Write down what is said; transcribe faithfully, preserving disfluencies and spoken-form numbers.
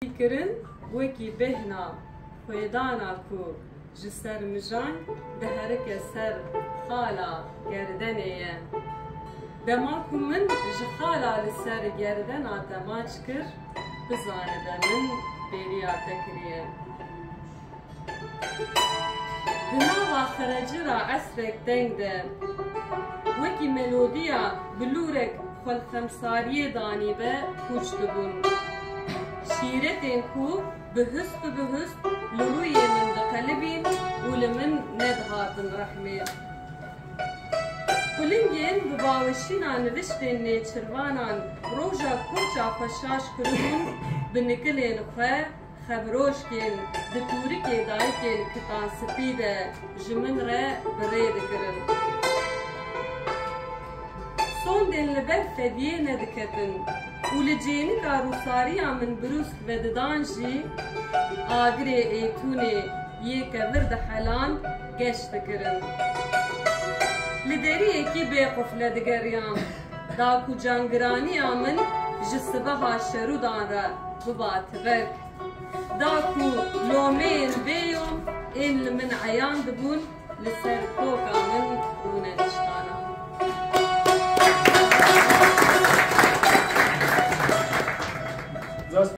kirin wekî bêhna xwêdana ku ji ser mijan diherike ser xala gerdenê ye. Dema ku min ji xala li ser gerdena te maç kir, bizanibe min bêriya te kiriye. Di nava xerecira esrek teng de, wekî melodiya bilûrek xwe li xemsariyê danîbe pûç dibûn. Şîretên ku bihust û bihust li rûyê min diqelibîn û li min nedihatin rehmê. Qulingên bi baweşîna niviştên nêçirvanan roja koça xwe şaş kiribûn, bi nikilên xwe xebrojkên di tûrikê dayikên kitan spî de ji min re bi rê dikirin. Sondên li ber fediyê nediketin û li cênika rûsariya min birûsk vedidan jî agirê êtûnê yê kevir dihelan geş dikirin. Li deriyekî bê qufle digeriyan, da ku cangiraniya min ji sibeha şerûdan re biba tivek. Da ku lomeyên bêyom ên li min eyan dibûn li ser koka min